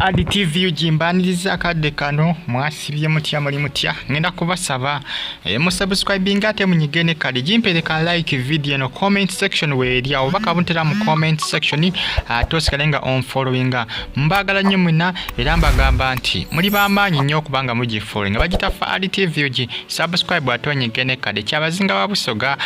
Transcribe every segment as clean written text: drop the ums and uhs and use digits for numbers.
Fuad TV UG mbaniriza akadde kano, mwasibye mutya, muli mutya? Ngenda kubasaba musubscribinga ate munyige ne kadi gimpere ka like video eno, comment section weeri awo obubaka buntera mu comment section, ate osigale nga onfollowinga. Mbaagala nnyo mwena era mbagamba nti muli b'amaanyi nnyo okubanga mugifollowinga. Bagita Fuad TV UG, subscribe ate onyige ne kadi. Kyabazinga wa Busoga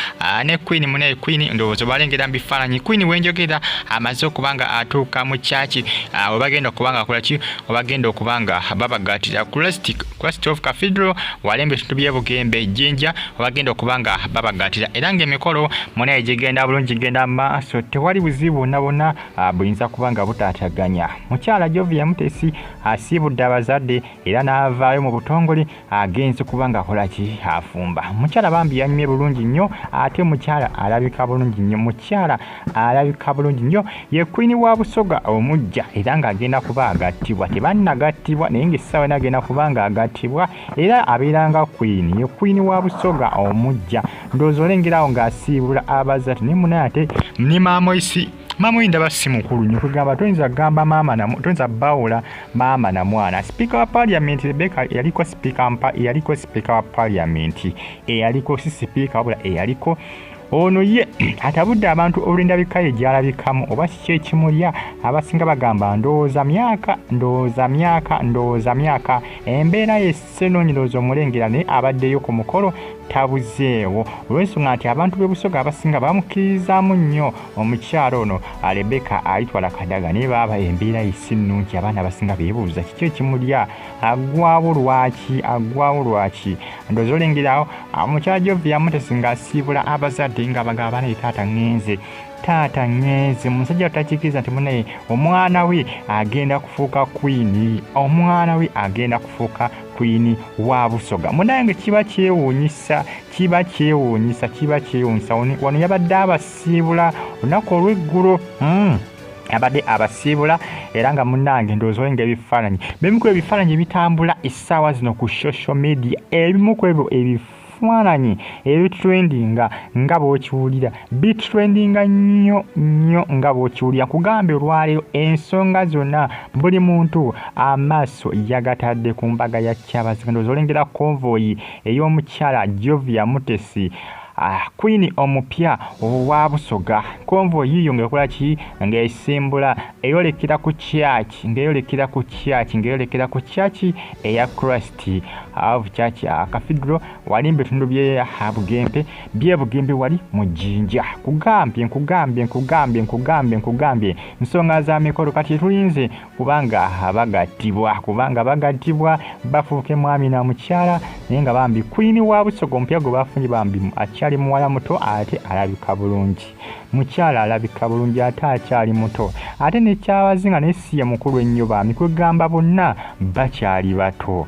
ne Queen munaye Queen ndowooza balengera mu bifaananyi. Queen wenjogera amaze okuba nga atuuka mu kyaki webagenda okuba nga akola ki, webagenda okuba nga babagattira Christ of Cathedral walembe ebitundu by'e Bugembe Jjinja webagenda okuba nga babagattira, era ng'emikolo munaye gigenda bulungi, gigenda mu maaso, tewali buzibu bwonna bwonna buyinza kuba nga butaataganya. Mukyala Jovia Mutesi asiibudde abazadde era n'avaayo mu butongole, agenze kuba nga akola ki, afumba. Mukyala bambi yanyumye bulungi nnyo, ate mukyala alabika bulungi nnyo, mukyala alabika bulungi nnyo. Ye Queen wa Busoga omujja era ng'agenda kuba agattibwa, tebannagattibwa naye ng'essaawa ena agenda kuba nga agattibwa era abeera nga Queen, ye Queen wa Busoga omujja. Ndowooza olengerawo ng'asiibula abazadde naye munaye ate ne maama oisi maama oyo ndaba si mukulu nnyo, kugamba toyinza kugamba maama na toyinza bawula maama na mwana. Sipiika wa Parliament Rebecca, eyaliko sipiika mpa, eyaliko sipiika wa Parliament, eyaliko si sipiika wabula eyaliko ono ye atabudde abantu olw'endabika ye gy'alabikamu oba kiki ekimulya. Abasinga bagamba ndowooza myaka, ndowooza myaka, ndowooza myaka. Embeera ye Ssenonyi ndowooza omulengera, naye abaddeyo ku mukolo tabuzeewo olw'ensonga nti abantu b'e Busoga abasinga bamukkiririzaamu nnyo omukyalo ono Rebecca Alitwala Kadaga, naye baaba embeera ye si nnungi. Abaana abasinga beebuuza kiki ekimulya, aggwawo lwaki, aggwawo lwaki? Ndowooza olengerawo omukyala Jovia Mutesi ng'asiibula abazadde nga bagamba naye taata ŋŋenze, taata ŋŋenze. Musajja takikkiriza nti munaye omwana we agenda kufuuka queen, omwana we agenda kufuuka queen wa Busoga. Munange kiba kyewuunyisa, kiba kyewuunyisa, kiba kyewuunyisa. Wano yabadde abasiibula olunaku olw'eggulo, abadde abasiibula era nga munnange ndowooza olenga ebifaananyi bimu ku ebifaananyi ebitambula essaawa zino ku social media, ebimu ku ebyo ebifaananyi ebitrendinga nga bw'okiwulira, bitrendinga nnyo nnyo nga bw'okiwulira. Nkugambye olwaleero ensonga zonna buli muntu amaaso yagatadde ku mbaga ya Kyabazinga. Ndowooza olengera convoy ey'omukyala Jovia Mutesi, Queen omupya owa Busoga. Convoy yiyo ng'ekola ki, ng'esimbula eyolekera ku church, ng'eyolekera ku church, ng'eyolekera ku church eya Christ of Church Cathedral wali mu bitundu by'e Bugembe, by'e Bugembe wali mu Jjinja. Nkugambye, nkugambye, nkugambye, nkugambye, nkugambye nsonga za mikolo. Kati tulinze kubanga bagattibwa, kubanga bagattibwa bafuuke mwami na mukyala, naye nga bambi Queen wa Busoga omupya gwe bafunye bambi akyali muwala muto ate alabika bulungi, mukyala alabika bulungi ate akyali muto, ate ne Kyabazinga naye si ye mukulu ennyo bambi, kwegamba bonna bakyali bato.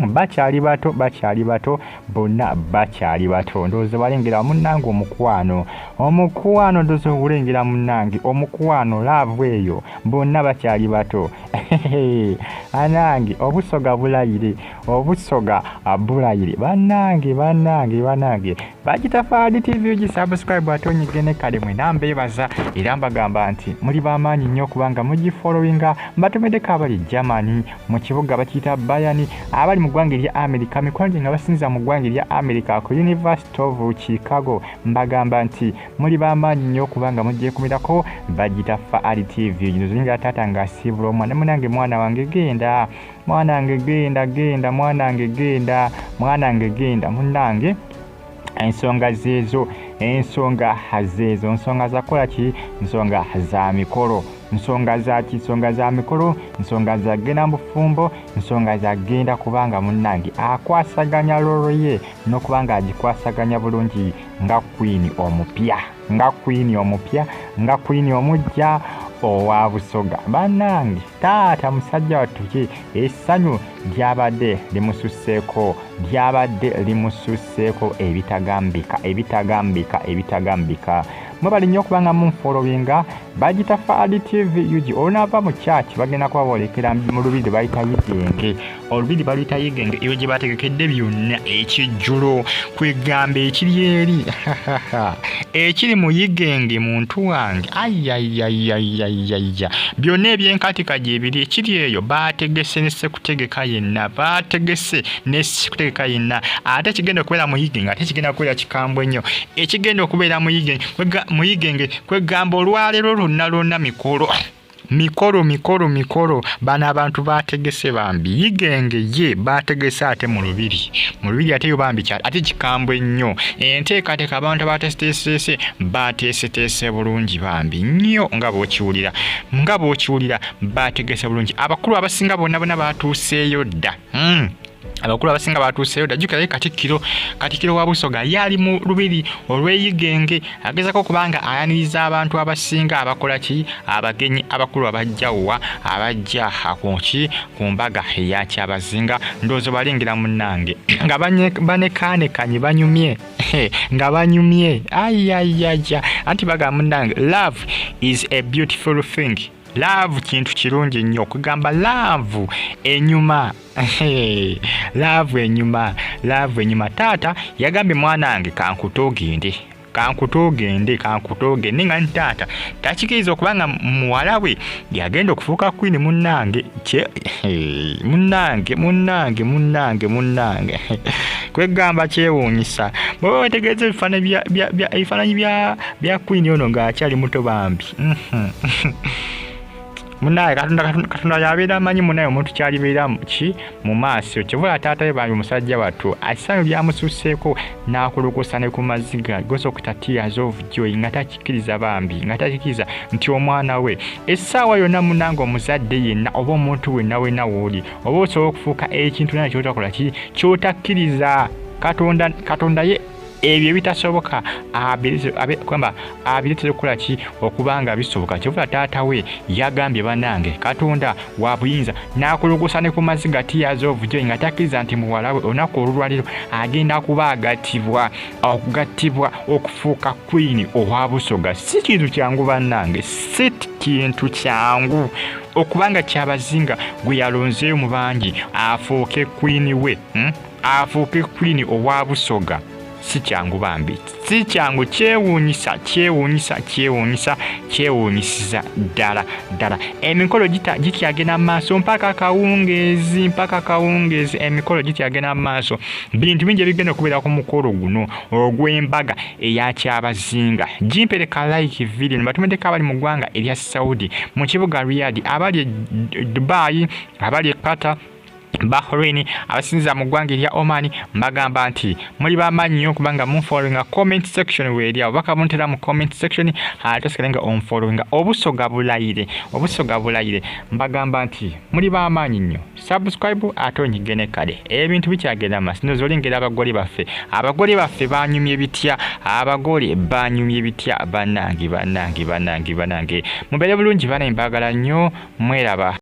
Bakyali bato, bakyali bato, bonna bakyali bato. Ndowooza balengera munnange omukwano, omukwano ndowooza ogulengera munnange omukwano, love eyo, bonna bakyali bato. Anange Obusoga bulayire, Obusoga bulayire bannange, bannange, bannange. Bagita Fuad TV, gisubscribe ate onyige ne kale. Mwena mbeebaza era mbagamba nti muli b'amaanyi nnyo okubanga mugifollowinga. Mbatumiddeko abali Germany mu kibuga bakiyita Bayern, abali mu ggwanga erya America, mikwano gye nga basinza mu ggwanga erya America ku University of Chicago, mbagamba nti muli b'amaanyi nnyo okubanga mugyekumirako. Bagita Fuad TV. Gino ziringa taata ng'asiibula omwana. Munange mwana wange genda, mwana wange genda, genda mwana wange genda, mwana wange genda. Munnange ensonga zeezo, ensonga zeezo, nsonga zakola ki, nsonga za mikolo, nsonga za ki, nsonga za mikolo, nsonga za genda mu bufumbo, nsonga za genda kubanga munnange akwasaganya role ye n'okuba nga agikwasaganya bulungi nga queen omupya, nga queen omupya, nga queen omujja owa Busoga. Bannange taata musajja wattu ki essanyu lyabadde limususseeko, lyabadde limususseeko ebitagambika, ebitagambika, ebitagambika. Mwebale nnyo okubanga munfollowinga. Bagita Faadi TV UG. Olunaava mu church bagenda kuba boolekera mu lubiri bayita Yigenge. Olubiri baluyita Yigenge, eyo gye bategekedde byonna ekijjulo, kwegamba ekiri eri ekiri mu Yigenge. Muntu wange, ayayayayayaya, byonna ebyenkatika gyebiri ekiri eyo. Bategese ne sekutegeka yenna, bategese ne sekutegeka yenna. Ate kigenda okubeera mu Yigenge, ate kigenda kubeera kikambwe nnyo ekigenda okubeera mu Yigenge. Kwegamba olwaleero lwonna lwonna mikolo, mikolo, mikolo, mikolo. Bano abantu bategese bambi. Yigenge ye bategese ate mu lubiri, mu lubiri ate yo bambi, ate kikambwe nnyo. Enteekateeka abantu abateeseteese bateeseteese bulungi bambi nnyo, nga bw'okiwulira, nga bw'okiwulira, bategese bulungi. Abakulu abasinga bonna bonna batuuseeyo dda. Abakulu abasinga batuuseeyo dda. Jjukira ye katikkiro, katikkiro wa Busoga ye ali mu lubiri olw'Eyigenge, agezako okubanga ayaniriza abantu abasinga abakola ki, abagenyi abakulu abajjawa, abajja ku ki, ku mbaga eya Kyabazinga. Ndowooza balengera munnange nga banekaanekanye, banyumye, nga banyumye. Ayayaya, anti bagamba munnange, love is a beautiful thing. Love kintu kirungi nnyo. Okugamba love enyuma, love enyuma, love enyuma. Taata yagambye, "Mwana wange, kankuta ogende, kankuta ogende, kankuta ogende," nga nti taata takikiriza okubanga muwala we yagenda okufuuka queen. Munnange, munnange, munnange, munnange, munnange, kwegamba kyewuunyisa bweba wetegereza ebifaananyi bya queen ono ng'akyali muto bambi. Munaye, Katonda yabeera amanyi munaye omuntu kyalibeera ki mu maaso. Kyova taata we bambi omusajja wattu essanyu lyamususeeko n'akulukusa ne ku maziga gosa okuta tears of joy, nga takikkiriza bambi, nga takikkiriza nti omwana we essaawa yonna. Munange, omuzadde yenna oba omuntu wenna wenna wooli oba osobola okufuuka ekintu naye kyotakola ki, kyotakkiriza. Katonda, Katonda ye ebyo ebitasoboka kwamba abireetera okukola ki, okuba nga bisoboka. Kyovula taata we yagambye, "Bannange, Katonda wa buyinza," n'akulukusa ne ku maziga, tears of joy, nga takkiriza nti muwala we olunaku olulwaliro agenda kuba agattibwa, okugattibwa okufuuka queen owa Busoga. Si kintu kyangu bannange, si kintu kyangu okubanga Kyabazinga gwe yalonzeeyo mu bangi afuuke queen we, Afuuke queen owa Busoga si kyangu bambi, si kyangu. Kyewuunyisa, kyewuunyisa, kyewuunyisa, kyewuunyisiza ddala ddala. Emikolo gikyagenda mu maaso mpaka kawungeezi, mpaka kawungeezi emikolo gikyagenda mu maaso. Bintu bingi ebigenda okubeera ku mukolo guno ogw'embaga eya Kyabazinga. Gimpereka like video, batumiddeko abali mu ggwanga erya Saudi, mu kibuga Riyadh, abali e Dubai, abali e Qatar, Bahrain, abasinziza mu ggwanga erya Oman. Mbagamba nti muli bamaanyi nnyo okubanga munfollowinga. Comment section weeri awo, baka buntera mu comment section, ate osigale nga onfollowinga. Obusoga bulayire, Obusoga bulayire. Mbagamba nti muli bamaanyi nnyo. Subscribe ate onyige ne kale. Ebintu bikyagenda maaso. Ndowooza olengera abagole baffe, abagole baffe banyumye bitya, abagole banyumye bitya. Bannange, bannange, bannange, bannange, mubeere bulungi bana, mbagala nnyo, mweraba.